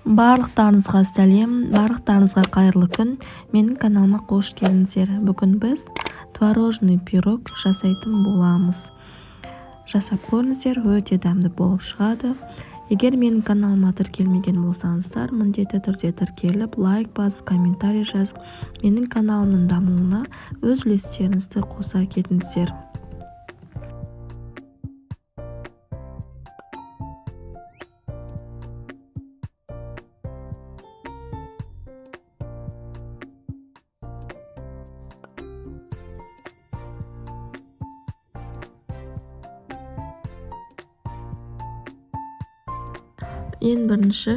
Барлықтарыңызға сәлем, барлықтарыңызға қайырлы күн. Менің каналыма қош келдіңіздер. Бүгін біз творожный пирог жасайтын боламыз. Жасап көріңіздер, өте дәмді болып шығады. Егер менің каналыма тіркелмеген болсаңыздар, міндетті түрде тіркеліп, лайк басып, комментарий жазып, менің каналымның дамуына өз үлестеріңізді қоса кетіңіздер. Ең бірінші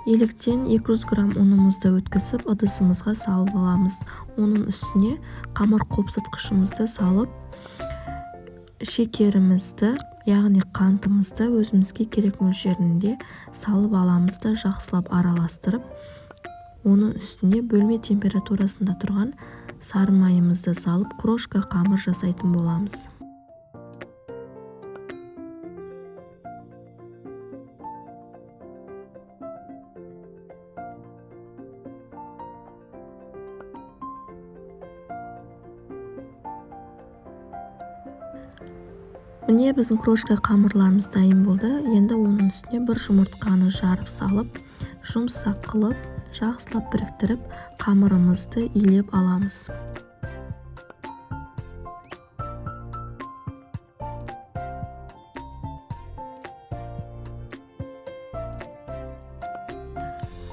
електен 200 грамм ұнымызды өткізіп, ыдысымызға салып аламыз. Оның үстіне қамыр қопсытқышымызды салып, шекерімізді, яғни қантымызды өзімізге керек мөлшерінде салып аламыз да жақсылап араластырып, оның үстіне бөлме температурасында тұрған сары майымызды салып, крошка қамыр жасайтын боламыз. Міне, біздің крошка қамырларымыз дайын болды. Енді оның үстіне бір жұмыртқаны жарып салып, жұмсақ қылып, жақсылап біріктіріп, қамырымызды илеп аламыз.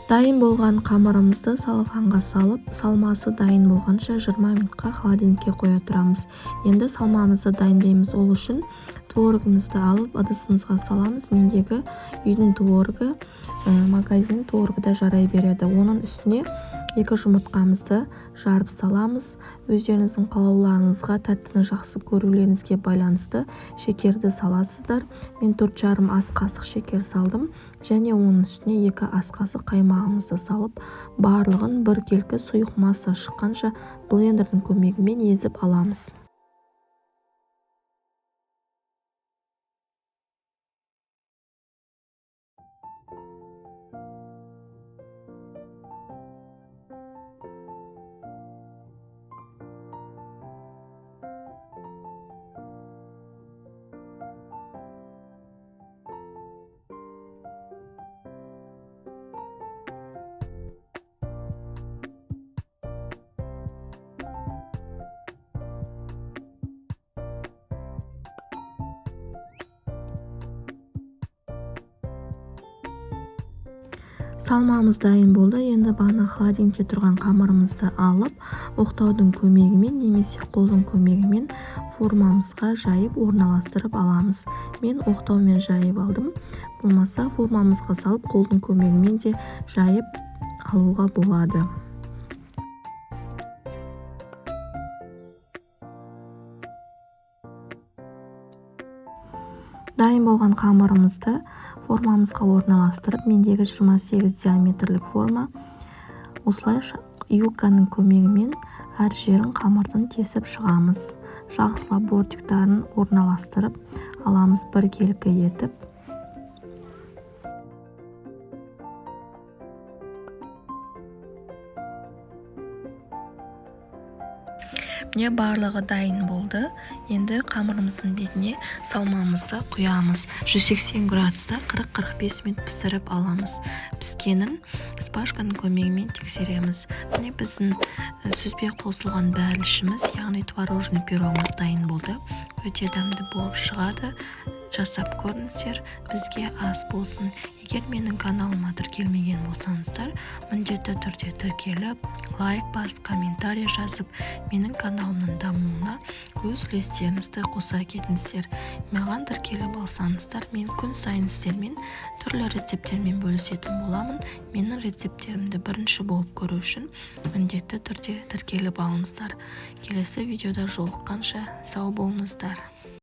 Дайын болған қамырымызды салафанға салып, салмасы дайын болғанша 20 минутқа холодильникке қоя тұрамыз. Енді салмамызды дайындаймыз. Ол үшін творогымызды алып, ыдысымызға саламыз. Мендегі үйдің творогы, магазин творогы да жарай береді. Оның үстіне 2 жұмыртқамызды жарып саламыз. Өздеріңіздің қалауларыңызға, тәттіні жақсы көрулеріңізге байланысты шекерді саласыздар. Мен 4,5 ас қасық шекер салдым және оның үстіне 2 ас қасық қаймағымызды салып, барлығын біркелкі сұйық масса шыққанша блендердің көмегімен езіп аламыз. Салмамыз дайын болды. Енді бағана холодильникте тұрған қамырымызды алып, оқтаудың көмегімен немесе қолдың көмегімен формамызға жайып орналастырып аламыз. Мен оқтаумен жайып алдым. Болмаса формамызға салып, қолдың көмегімен де жайып алуға болады. Дайын болған қамырымызды формамызға орналастырып, мендегі 28 диаметрлік форма, осылай вилканың көмегімен әр жерін қамырдың тесіп шығамыз. Жақсылап бортиктарын орналастырып аламыз біркелкі етіп. Міне, барлығы дайын болды. Енді қамырымыздың бетіне салмамызды құямыз. 180 градуста 40-45 минут пісіріп аламыз. Піскенін шпажканың көмегімен тексереміз. Міне, біздің сүзбе қосылған бәлішіміз, яғни творожный пирогымыз дайын болды. Өте дәмді болып шығады. Жасап көріңіздер, бізге ас болсын. Егер менің каналыма тіркелмеген болсаңыздар, міндетті түрде тіркеліп, лайк басып, комментарий жазып, менің каналымның дамуына өз үлестеріңізді қоса кетіңіздер. Маған тіркеліп алсаңыздар, мен күн сайын сіздермен түрлі рецепттермен бөлісетін боламын. Менің рецепттерімді бірінші болып көру үшін міндетті түрде тіркеліп алыңыздар. Келесі видеода жолыққанша сау болыңыздар.